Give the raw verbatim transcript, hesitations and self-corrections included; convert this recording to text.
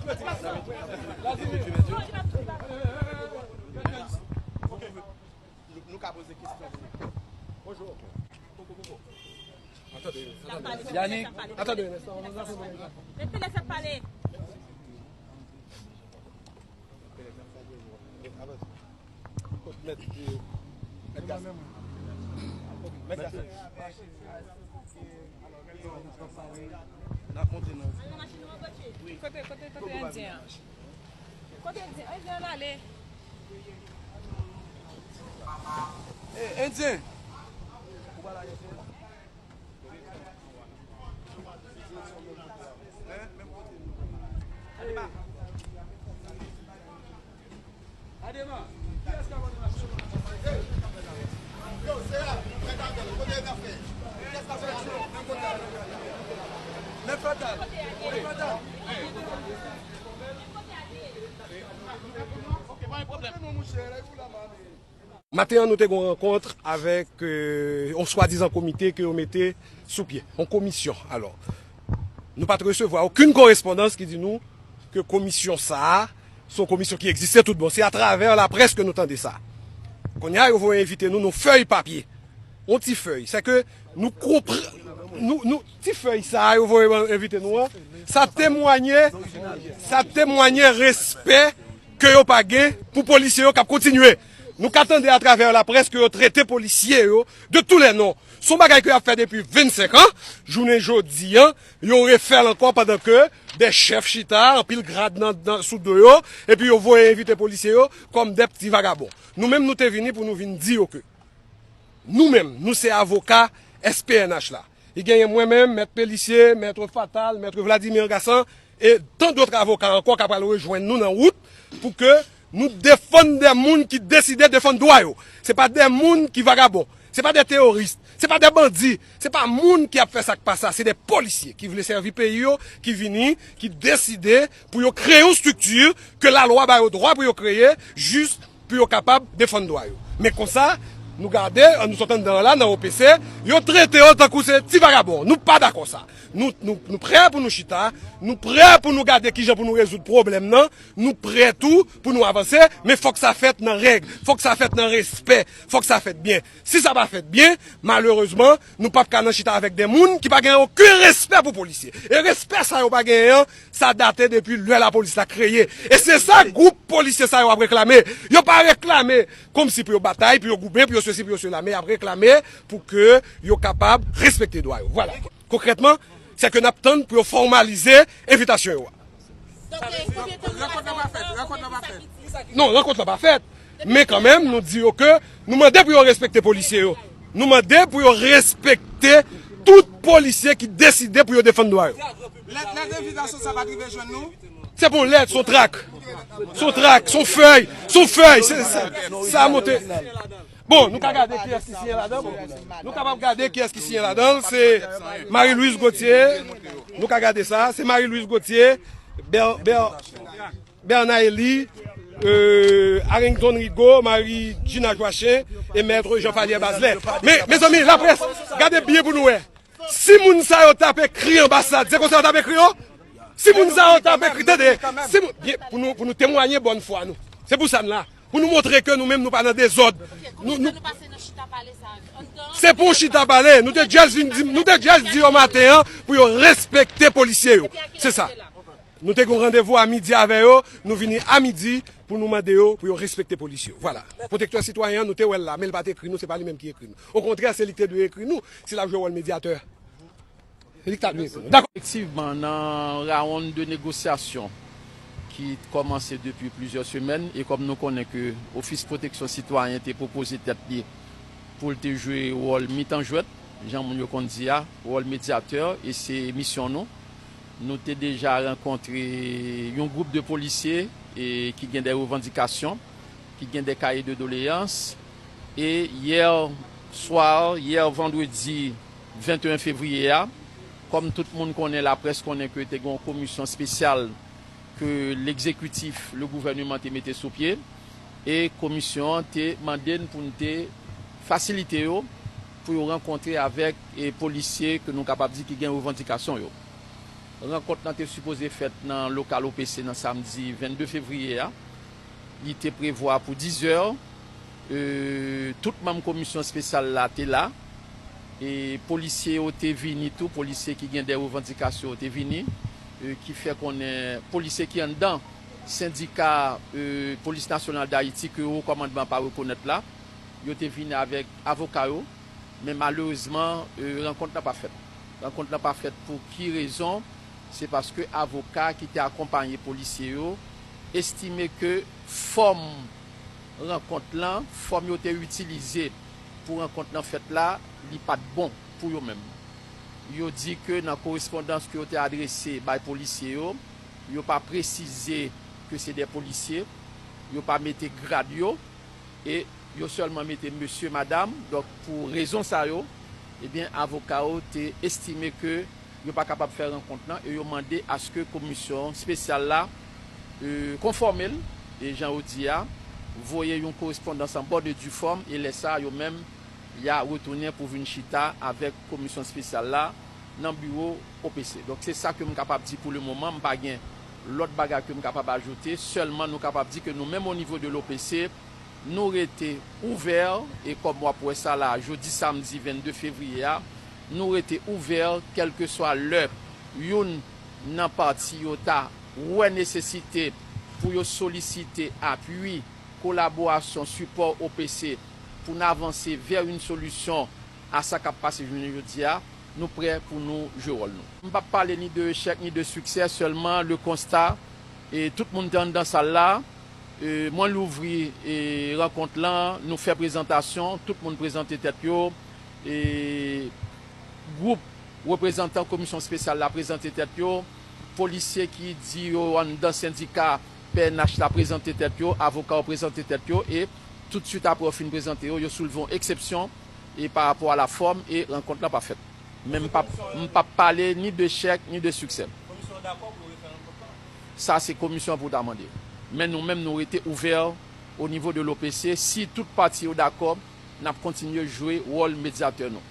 Nou ka poze kesyon. Bonjou. Yannick, attendez un instant. Mèt Pélès ap pale. Mèt, mèt, mèt, mèt, mèt, mèt, N ap monte nan. Kote, kote, kote endyen an? Kote endyen? Endyen an ale. Hey, endyen! Maten an, nou te gen yon rankont avèk, euh, yon swadizan komite ke yo mete sou pye, yon komisyon. Alò, nou pa t resevwa okenn korespondans ki di nou ke komisyon sa a, se yon komisyon ki egziste tout bon. Se atravè laprès ke nou tande sa. Kounye a, yo voye envite nou, nou fèy papye. Yon ti fèy. Se ke nou konpr-, nou, nou, ti fèy sa a, yo voye envite nou an, sa temwaye, sa temwaye respè ke yo pa gen pou polisye yo k ap kontinye. Nou ka tande atravè laprès ke yo trete polisye yo de tous les noms. Se yon bagay ke y ap fè depi vennsenk an. Jounen jodi an, yo refè l ankò pandan ke de chèf chita, anpil grad nan, nan, sou do yo, epi yo voye envite polisye yo kòm de pti vagabon. Nou menm, nou te vini pou nou vin di yo ke nou menm, nou se avoka S P N H la. Li genyen mwen menm, Mèt Pélissier, Mèt Fatal, Mèt Vladimir Gassan, e tan dòt avoka ankò k ap al rejwenn nou nan wout pou ke nou defann de moun ki deside defann dwa yo. Se pa de moun ki vagabon. Se pa de teworis. Se pa de bandi. Se pa moun ki ap fè sa k pa sa. Se de polisye ki vle sèvi peyi yo, ki vini, ki deside pou yo kreye yon estrikti ke lalwa ba yo dwa pou yo kreye, jis pou yo kapab defann dwa yo. Men konsa, nou gade, nou sot anndan an la, nan O P C, yo trete yo tankou se ti vagabon. Nou pa dakò sa. Nou, nou, nou prè pou nou chita, nou prè pou nou gade kijan pou nou rezoud pwoblèm nan, nou prè tou pou nou avanse, men fòk sa fèt nan règ, fòk sa fèt nan respè, fòk sa fèt byen. Si sa pa fèt byen, malerezman, nou p ap ka nan chita avèk de moun ki pa gen okenn respè pou polisye. E respè sa yo pa genyen an, sa date depi lè lapolis la kreye. E se sa gwoup polisye sa yo ap reklame. Yo pa reklame kòmsi pou yo batay, pou yo goumen, pou yo sesi, pou yo sela, men y ap reklame pou ke yo kapab respekte dwa yo. Vwala. Konkrètman, se ke n ap tann pou yo fòmalize envitasyon yo a. Donk, e, konbyen tan nou pral fè ankò? Rankont lan pa fèt. Rankont lan pa fèt. Non, rankont lan pa fèt. Men kanmenm, nou di yo ke nou mande pou yo respekte polisye yo. Nou mande pou yo respekte tout polisye ki deside pou yo defann dwa yo. Lèt, lèt envitasyon sa pa t rive jwenn nou? Se pa yon lèt, se yon trak. Se yon trak, se yon fèy, se yon fèy. Se, se, sa monte. Bon, nou ka gade kiyès ki siyen ladan, bon. Nou kapab gade kiyès ki siyen ladan. Se Marie Louise Gauthier. Nou ka gade sa. Se Marie Louise Gauthier, Ber-, Ber-, Bernard Elie, euh, Arrington Rigaud, Marie Gina Joachim e Mèt Jean Falier Bazelais. Men, mezanmi, laprès, gade byen pou nou wè. Si moun sa yo t ap ekri anbasad, se konsa yo t ap ekri yo? Si moun sa yo t ap ekri, tande, si moun, byen, pou nou, pou nou temwaye bòn fwa nou. Se pou sa n la. Pou nou montre ke nou menm nou pa nan dezòd. Nou, nou, se pa yon chita pale, nou te just vin di, nou te just di yo maten an pou yo respekte polisye yo. Se sa. Nou te gen yon randevou a midi avè yo, nou vini a midi pou nou mande yo pou yo respekte polis yo. Vwala. Pwotektè sitwayen an, nou te wè l la, men l pa t ekri nou, se pa li menm ki ekri nou. Okontrè, se li ki te dwe ekri nou, si l ap jwe wòl medyatè. Se li ki ta dwe ekri nou. Dakò. Efektivman, nan rawonn de negosyasyon ki kòmanse depi plizyè semèn, e kòm nou konnen ke Ofis Pwoteksyon Sitwayen te pwopoze tèt li pou l te jwe wòl mitan jwèt, jan moun yo konn di a, wòl medyatè, e se misyon nou. Nou te deja rankontre yon gwoup de polisye, e, ki gen de revandikasyon, ki gen de kaye de doleyans. E yè swa, yè vandredi venteyen fevriye a, kòm tout moun konnen, laprès konnen ke te gen yon komisyon espesyal ke legzekitif, le gouvèneman te mete sou pye, e komisyon an te mande n pou n te fasilite yo, pou yo rankontre avèk, e, polisye ke nou kapab di ki gen revandikasyon yo. Rankont lan te sipoze fèt nan lokal O P C nan samdi vennde fevriye a. Li te prevwa pou diz è. E, tout manm komisyon espesyal la te la. E polisye yo te vini tou, polisye ki gen de revandikasyon yo te vini, e, ki fè konnen polisye ki anndan sendika, e, Polis Nasyonal d Ayiti ke wo kòmandman pa rekonèt la, yo te vini avèk avoka yo, men malerezman, e, rankont lan pa fèt. Rankont lan pa fèt pou ki rezon? Se paske avoka ki te akonpaye polisye yo estime ke fòm rankont lan, fòm yo te itilize pou rankont lan fèt la, li pa t bon pou yo menm. Yo di ke nan korespondans ke yo te adrese bay polisye yo, yo pa presize ke se de polisye, yo pa mete grad yo, e yo sèlman mete mesye, madam. Donk, pou rezon sa yo, ebyen, avoka yo te estime ke yo pa kapab fè rankont lan e yo mande aske komisyon espesyal la, e, konfòme l, e jan yo di a, voye yon korespondans an bonne et due forme, e lè sa a, yo menm, y a retounen pou vin chita avèk komisyon espesyal la nan biwo O P C. Donk, se sa ke m kapab di pou le moman. M pa gen lòt bagay ke m kapab ajoute. Sèlman, nou kapab di ke nou menm, o nivo de l'O P C, nou rete ouvè, e kòm w ap wè sa la, jodi samdi vennde fevriye a, nou rete ouvè, kèlkeswa lè youn nan pati yo ta wè nesesite pou yo solisite apui, kolaborasyon, sipò O P C pou n avanse vè yon solisyon a sa k ap pase jounen jodi a, nou prè pou nou jwe wòl nou. M p ap pale ni de echèk ni de siksè, sèlman le constat, e tout moun te anndan sal la, e mwen louvri, e rankont lan, nou fè prezantasyon, tout moun prezante tèt yo, e gwoup reprezantan komisyon espesyal la prezante tèt yo, polisye ki di yo anndan sendika P N H la prezante tèt yo, avoka yo prezante tèt yo, e toutswit apre yo fin prezante yo, yo soulve yon eksepsyon e pa rapò a la fòm, e rankont lan pa fèt. Men m p ap, m p ap pale ni de chèk ni de siksè. Sa se komisyon an pou ta mande. Men nou menm, nou rete ouvè o nivo de l'O P C. Si tout pati yo dakò, n ap kontinye jwe wòl medyatè nou.